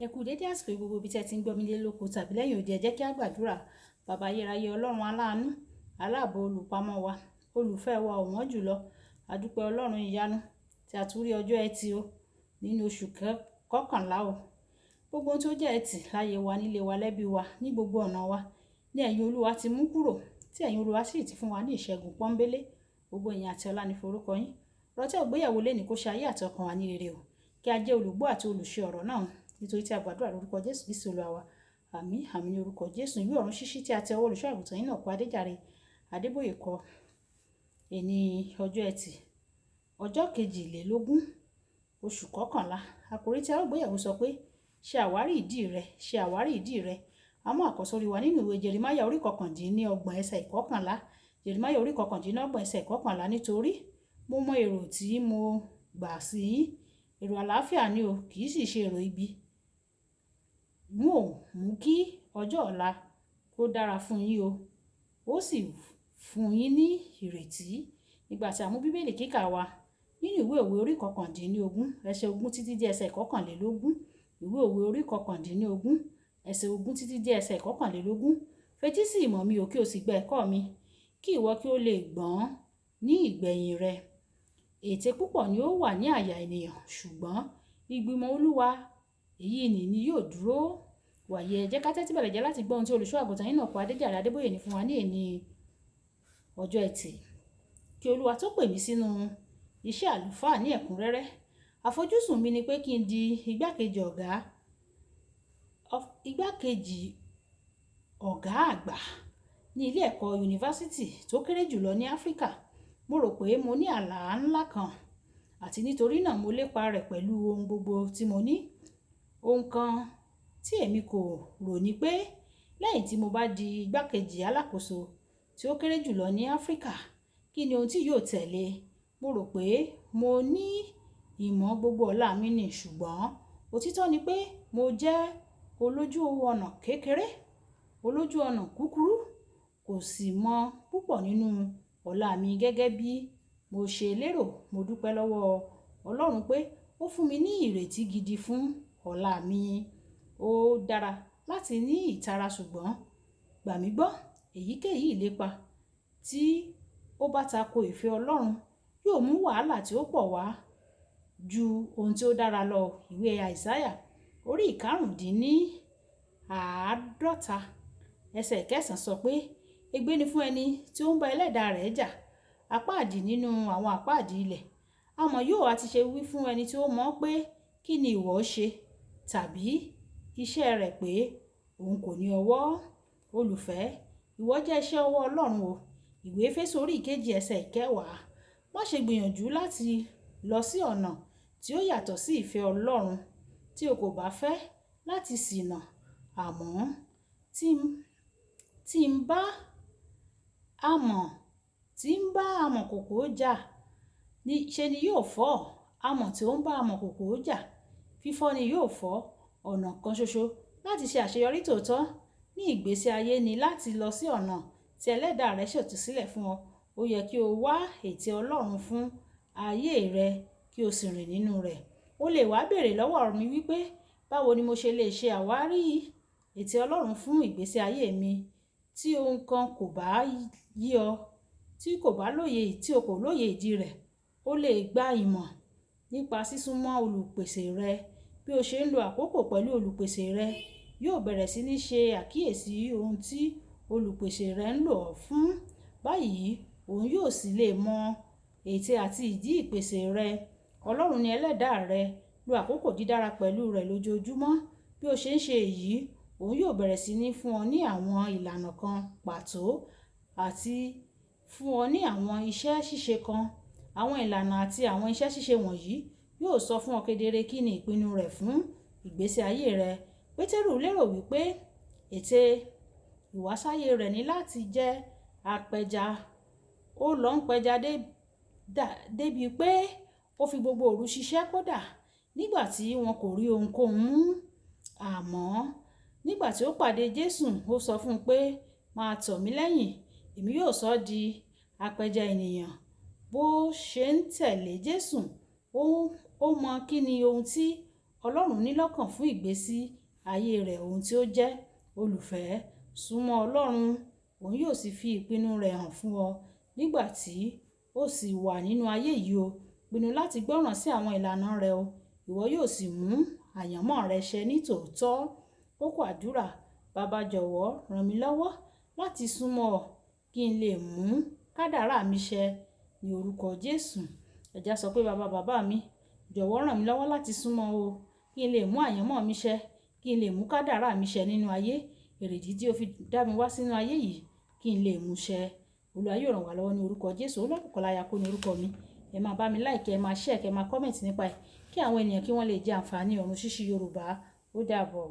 Ẹ kú dédé àsìkò yìí gbogbo ibi tí ẹ ti ń gbọ́ mi lé lóko tàbí lẹ́yìn odi. Ẹ jẹ́ kí á gbàdúrà. Bàbá ayérayé, Ọlọ́run aláàánú, aláàbò, olùpamọ́ wa, olùfẹ́ wa ọ̀wọ́n jùlọ. A dúpẹ́, Ọlọ́run ìyanu, tí a tún rí ọjọ́ Ẹtì o nínú oṣù kọkànlá o. Gbogbo ohun tó jẹ́ ẹtì láyé wa, nílé wa, lẹ́bí wa, ní gbogbo ọ̀nà wa ní ẹ̀yin Olúwa ti mú kúrò, tí ẹ̀yin Olúwa sì ti fún wa ní ìṣẹ́gun pọ́nbélé. Gbogbo ìyìn àti ọlá ní forúkọ yín. Ọ̀rọ̀ tí a gbéyẹ̀wò lénìí, kó ṣe ayé àti ọkàn wa ní rere o. Kí a jẹ́ olùgbọ́ àti olùṣe ọ̀rọ̀ náà, nítorí tí a gbàdúrà lórúkọ Jésù Kristi Olúwa wa. Àmín, àmín ní orúkọ Jésù. Ìwé Ọ̀run Ṣíṣí tí a ti ọwọ́ olùṣọ́ àgùntàn yín náà kọ Adéjàre Adébóyè kọ. Èní ọjọ́ Ẹtì, ọjọ́ 22, oṣù kọkànlá. Àkòrí tí a ó gbéyẹ̀wò sọ pé, "Ṣe àwárí ìdí rẹ, ṣe àwárí ìdí rẹ." A mú àkọ́sórí wa nínú ìwé Jeremáyà orí 29, ẹsẹ̀ 11. Jeremáyà orí 29, ẹsẹ̀ 11. "Nítorí mo mọ èrò tí mo gbà sí yín, èrò àlàáfíà ni o, kì í sì ṣe èrò ibi. N ó mú kí ọjọ́ ọ̀la kó dára fún yín o, ó sì fún yín ní ìrètí." Nígbà tí a mú Bíbélì kíkà wa nínú ìwé Òwe orí 19, ẹsẹ̀ 20 títí dé ẹsẹ̀ 21. Ìwé Òwe orí 19, ẹsẹ̀ 20 títí dé ẹsẹ̀ 21. "Fetí sí ìmọ̀ mi o, kí o sì gba ẹ̀kọ́ mi, kí ìwọ kí ó lè gbọ́n ní ìgbẹ̀yìn rẹ. Ète púpọ̀ ni ó wà ní àyà ènìyàn, ṣùgbọ́n ìgbìmọ̀ Olúwa èyí ni yóò dúró." Wàyí, ẹ jẹ́ ká tẹ́tí bẹ̀lẹ̀ jẹ́ láti gbọ́ ohun tí olùṣọ́ àgùntàn yín náà kọ Adéjàre Adébóyè ní fún wa ní èní ọjọ́ Ẹtì. Kí Olúwa tó pè mí sínú iṣẹ́ àlùfáà ní ẹ̀kúnrẹ́rẹ́, àfojúsùn mi ni pé kí n di igbákejì ọ̀gá àgbà ní ilé ẹ̀kọ́ yunifásítì tó kéré jùlọ ní Áfríkà. Mo rò pé mo ní àlá ńlá kan, àti nítorí náà mo lépa rẹ̀ pẹ̀lú ohun gbogbo tí mo ní. Ohun kan tí èmi kò rò ní pé lẹ́yìn tí mo bá di igbákejì alákòóso tí ó kéré jùlọ ní Áfríkà, kí ni ohun tí yóò tẹ̀lé? Mo rò pé mo ní ìmọ̀ gbogbo ọ̀la mi ni, ṣùgbọ́n òtítọ́ ni pé mo jẹ́ olójú ọ̀nà kékeré, olójú ọ̀nà kúkúrú, kò sì mọ púpọ̀ nínú ọ̀la mi gẹ́gẹ́ bí mo ṣe lérò. Mo dúpẹ́ lọ́wọ́ Ọlọ́run pé ó fún mi ní ìrètí gidi fún ọ̀la mi. Ó dára láti ní ìtara, ṣùgbọ́n gbà mí gbọ́, èyíkéyìí ìlépa tí ó bá tako ìfẹ́ Ọlọ́run yóò mú wàhálà tí ó pọ̀ wá ju ohun tí ó dára lọ. Ìwé Àìsáyà orí 55, ẹsẹ̀ 9 sọ pé, "Ègbé ni fún ẹni tí ó ń bá ẹlẹ́dàá rẹ̀ jà, àpáàdì nínú àwọn àpáàdì ilẹ̀. Amọ̀ yóò ha ti ṣe wí fún ẹni tí ó mọ̀ pé, 'Kí ni ìwọ ṣe?' tàbí iṣẹ́ rẹ̀ pé òun kò ní ọwọ́?" Olùfẹ́, ìwọ jẹ́ iṣẹ́ ọwọ́ Ọlọ́run o. Ìwé Éfésù orí 2, ẹsẹ̀ 10. Má ṣe gbìyànjú láti lọ sí ọ̀nà tí ó yàtọ̀ sí ìfẹ́ Ọlọ́run tí o kò bá fẹ́ láti ṣìnà. Amọ̀ tí ń bá amọ̀kòkò jà ní ṣe ni yóò fọ́. Amọ̀ tí ó ń bá amọ̀kòkò jà, fífọ́ ni yóò fọ́. Ọ̀nà kan ṣoṣo láti ṣe àṣeyọrí tòótọ́ ní ìgbésí ayé ni láti lọ sí ọ̀nà tí ẹlẹ́dàá rẹ ṣètò sílẹ̀ fún ọ. Ó yẹ kí o wá ète Ọlọ́run fún ayé rẹ, kí o sì rìn nínú rẹ̀. O lè wá béèrè lọ́wọ́ mi wípé, báwo ni mo ṣe lè ṣe àwárí ète Ọlọ́run fún ìgbésí ayé mi? Tí ohun kan kò bá yé ọ, tí kò bá lóye, tí o kò lóye ìdí rẹ̀, o lè gba ìmọ̀ nípa sísúnmọ́ olùpèsè rẹ. Bí o ṣe ń lo àkókò pẹ̀lú olùpèsè rẹ, yóò bẹ̀rẹ̀ sí ní ṣe àkíyèsí ohun tí olùpèsè rẹ ń lò ọ́ fún. Báyìí, òun yóò sì lè mọ ète àti ìdí ìpèsè rẹ. Ọlọ́run ni ẹlẹ́dàá rẹ. Lo àkókò dídára pẹ̀lú rẹ̀ lójoojúmọ́. Bí o ṣe ń ṣe èyí, òun yóò bẹ̀rẹ̀ sí ní fún ọ ní àwọn ìlànà kan pàtó àti fún ọ ní àwọn iṣẹ́ ṣíṣe kan. Àwọn ìlànà àti àwọn iṣẹ́ ṣíṣe wọ̀nyí yóò sọ fún ọ kedere kí ni ìpinnu rẹ̀ fún ìgbésí ayé rẹ. Pétérù lérò wípé ète ìwásáyé rẹ̀ ní láti jẹ́ apẹja. Ó lọ ń pẹja débi pé ó fi gbogbo òru ṣiṣẹ́, kódà nígbà tí wọn kò rí ohunkóhun mú. Àmọ́ nígbà tí ó pàdé Jésù, ó sọ fún un pé, "Máa tọ̀ mí lẹ́yìn, èmi yóò sọ ọ́ di apẹja ènìyàn." Bó ṣe ń tẹ̀lé Jésù, ó mọ kí ni ohun tí Ọlọ́run ní lọ́kàn fún ìgbésí ayé rẹ̀ ohun tí ó jẹ́. Olùfẹ́, súnmọ́ Ọlọ́run, òun yóò sì fi ìpinnu rẹ̀ hàn fún ọ. Nígbà tí ó sì wà nínú ayé yìí o, pinnu láti gbọ́ràn sí àwọn ìlànà rẹ̀ o, ìwọ yóò sì mú àyànmọ́ rẹ ṣẹ ní tòótọ́. Kókó àdúrà: Baba jọ̀wọ́ ràn mí lọ́wọ́ láti súnmọ́ ọ kí n lè mú kádàrá mi ṣẹ ní orúkọ Jésù. Ẹ jẹ́ á sọ pé bàbá bàbá mi, jọ̀wọ́ ràn mí lọ́wọ́ láti súnmọ́ o kí n lè mú àyànmọ́ mi ṣẹ, kí n lè mú kádàrá mi ṣẹ nínú ayé. Èrèdí tí ó fi dá mi wá sínú ayé yìí kí n lè mú ṣẹ. Olúwa yóò ràn wá lọ́wọ́ ní orúkọ Jésù. Olúwabùkọ́lá Ayako ní orúkọ mi. Ẹ máa bá mi like, ẹ máa share, kẹ máa comment nípa ẹ̀ kí àwọn ènìyàn kí wọ́n lè jẹ àǹfààní ọ̀run ṣíṣí Yorùbá. Ó dàbọ̀.